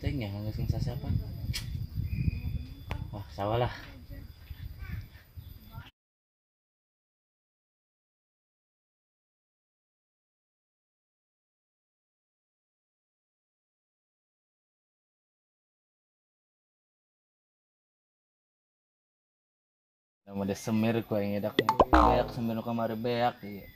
teh nya geus sasapan. Wah, sawah lah. Mau semir ku aing edak. Beak semir nu kamari beak ieu.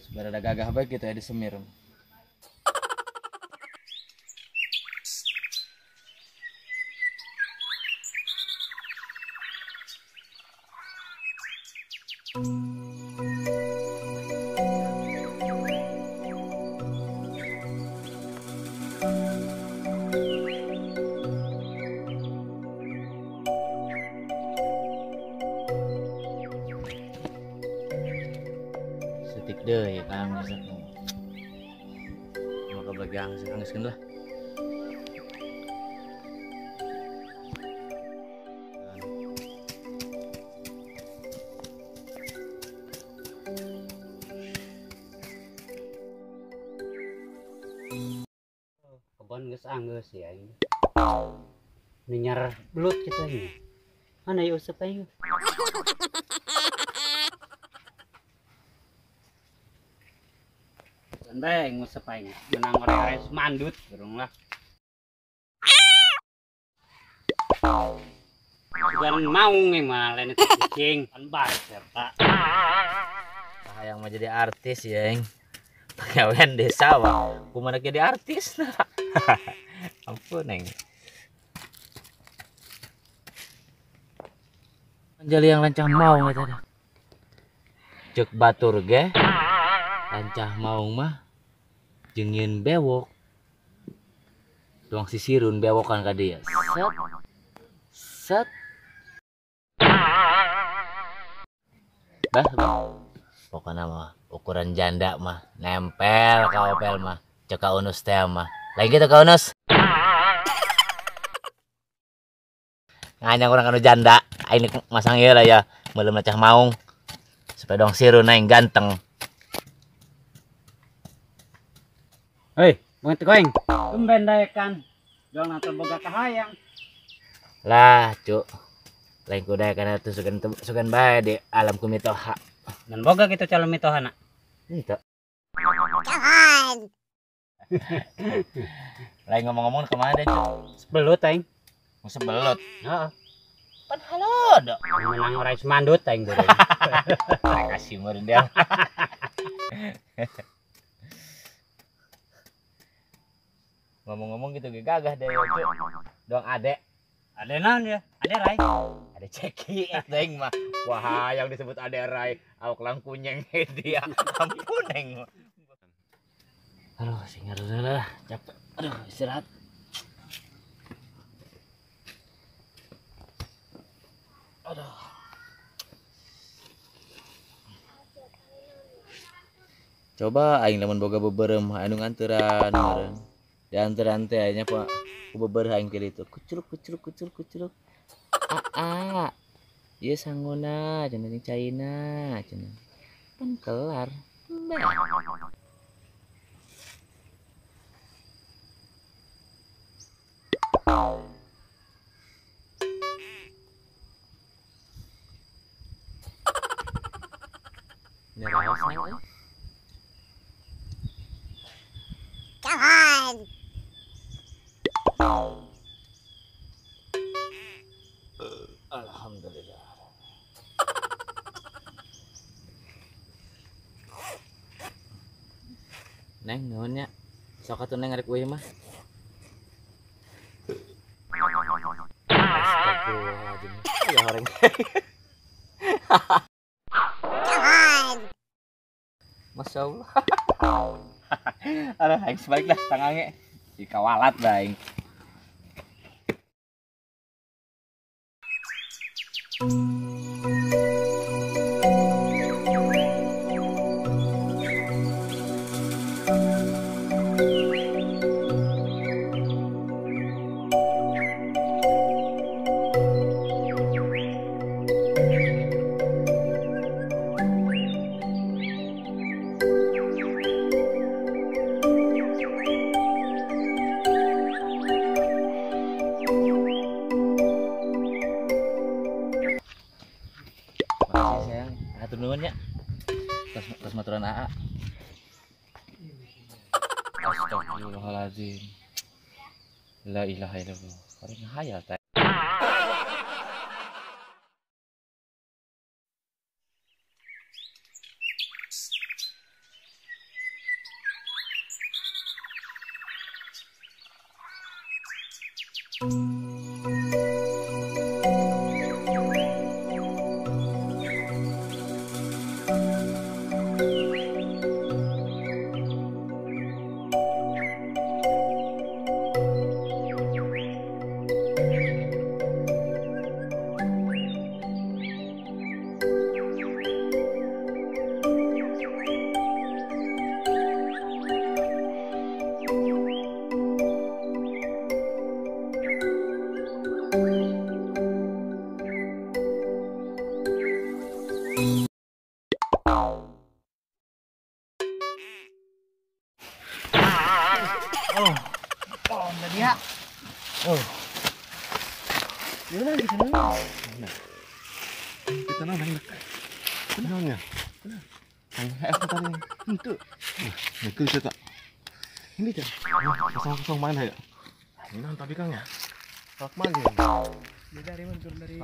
Supaya ada gagah bae gitu ya disemir. Setik deui kang geus mau kebagian geus lah. Kebon geus anggeus ya aing. Ninyar belut kitu aing. Mana ieu useup aing? Bae nguseup aing. Menang ore-ore mandut burung lah. Sugan maung mah lain itu kucing kan bae serta. Hayang mah jadi artis ya aing. Pagawean desa wah, kumaha jadi artis nah. Ampun aing. Anjali yang lancah maung eta dah. Ceuk batur ge lancah maung mah jeung nyieun bewok. Doang sisirun bewokan ka dieu. Set. Set. Bah, bah. Pokokna mah ukuran janda mah nempel ka opel mah. Ceuk ka Unus teh mah. Lain kitu ka Unus. Nganyang urang kanu janda, aing masang ieu lah ya, meuleum lancah maung. Supaya dong sirun aing ganteng. Hei, banget koeng. Tumben daekan. Jual nanti boga kahayang. Lah, cuk. Lain ku daekan atuh sugan sugan bae di alam ku mitoha. Dan boga kitu calon mitohana. Henteu. Lain ngomong-ngomong kemana deh, cuk? Sebelut aing. Mau sebelut? Heeh. Pan halodo. Menang orai semandut aing beureum. Kasih meureun dia. Ngomong-ngomong gitu gagah deh cuk. Doang adek. Ade naon ya? Ade Rai. Ade ceki aing mah. Wah, yang disebut ade Rai, awak langkunyeng dia. Ampun aing. Aduh, singar lah, capek. Aduh, istirahat. Aduh. Coba aing lamun boga beubeurem anu nganteran meureun. Dianteran teh nya Pak, ku bebereuh aing kieu ditu. Kucruk kucruk kucruk kucruk. Aa. Ieu sanguna cenah jeung caina cenah. Pan kelar. Bah. Nyeraos neng euy. Jangan. Alhamdulillah. Neng nuhun nya. Sok atuh neng arek euy mah. Astagfirullahaladzim. Ya horeng. Masya Allah. Aduh, aing sebalik dah tangannya. Dikawalat dah aing. Hatur nuhun nya. Tos maturan AA. Astagfirullahaladzim. La ilaha illallah. Orang ngahayal teh. Oh, tadi ya. Oh. Gimana di sana? Kita nang. Kenalnya. Ang tadi. Itu. Nah, itu tak. Ini kan. Kosong-kosong main aja. Ini nang tadi Kang ya. Rak mana? Dari mundur dari.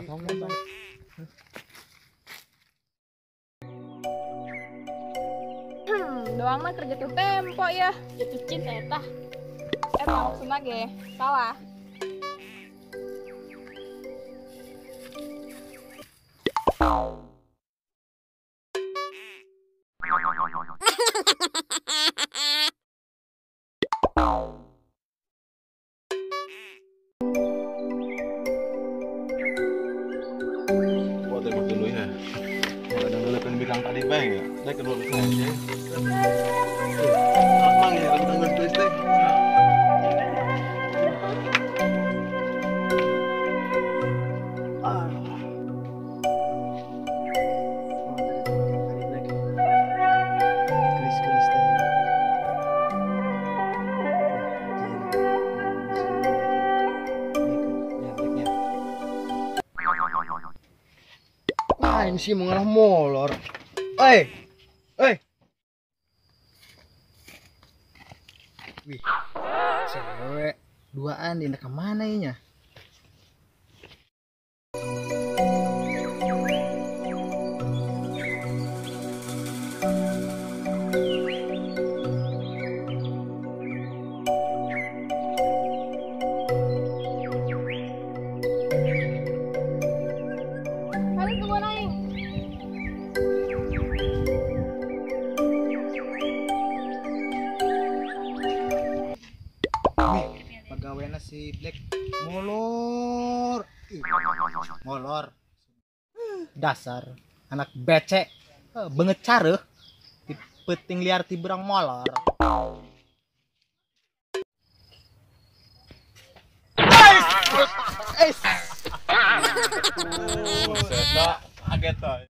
Doang mah kerja tuh tempo ya, jatuh cinta eta. Maksudnya ge, salah. Gua tembak dulu ya. Ada ngeliatin bikang tadi bang ya. Saya kedua aja. Mang ya, tentang listrik. Lain sih mengalah molor. Oi. Oi. Wih. Cewek duaan di kemana inya? Pegawainya si Black molor. Molor. Dasar anak becek banget careuh di peting liar ti berang molor. Kaget toh.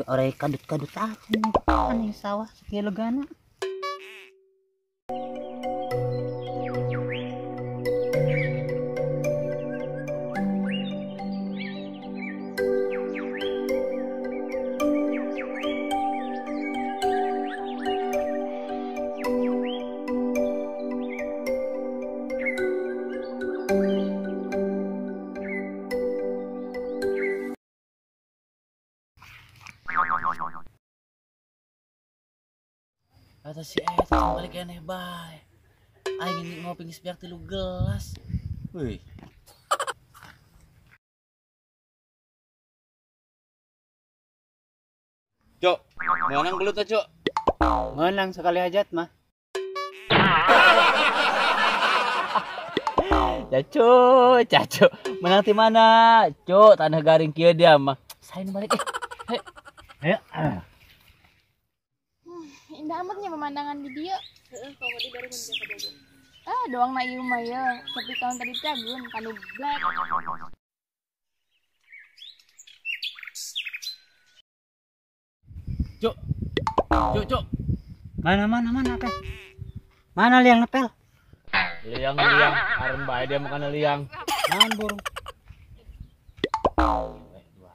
Ore kadut-kadut aneh sawah sekilo gana. Kata si eta balik aneh bae. Aing ini ngopi geus beak 3 gelas. Wih. Cok, menang gelut Cok. Menang sekali hajat mah. Cacu, cacu. Menang di mana? Cok, tanah garing kieu dia mah. Sain balik eh. Hey. Ayo. Indah amatnya pemandangan di dia. Heeh, kalau di baru mun ke Bogor. Ah, doang na ieu mah ya. Seperti tahun tadi teh gun kanu black. Cok. Cok, cok. Mana mana mana pel? Mana liang nepel? Liang liang, aren bae dia makan liang. Naon burung? Dua.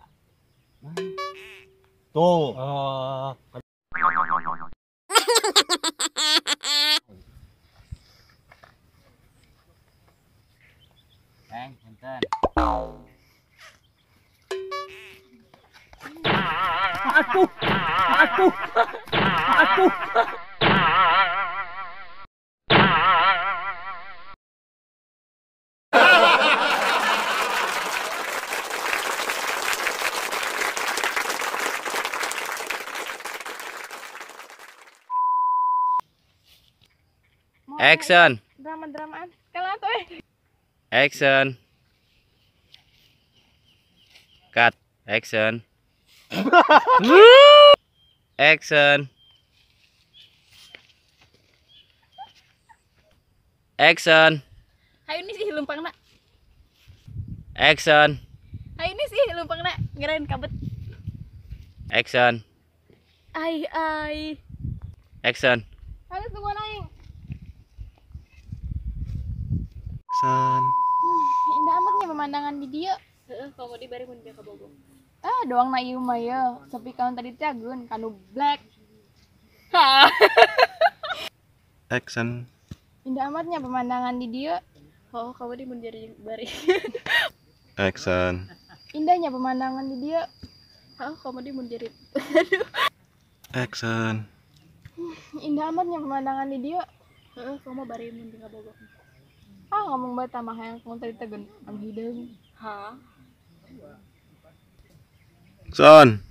Tuh. Oh. Neng, punten. Aduh. Aduh. Aduh. Action. Drama-dramaan. Kalah tuh eh. Action. Cut. Action. Action. Action. Hayu ini sih lumpangna. Action. Hayu ini sih lumpangna ngerain kabet. Action. Ai ai. Action. Hayu tungguan aing. Action. Indah amatnya pemandangan di dieu. Heeh, komo di bari mun dia ka Bogor. Ah, doang na ieu mah ye. Sepi kaun tadi teh ageun kanu black. Ha. Action. Indah amatnya pemandangan di dieu. Oh, kamu di mun jadi bari. Action. Indahnya pemandangan di dieu. Oh, kamu di mun jadi. Action. Indah amatnya pemandangan di dieu. Heeh, kamu bari mun di Bogor. Ah, ngomong bae tambah hayang kamu tadi teh geun am hideung. Ha. Action.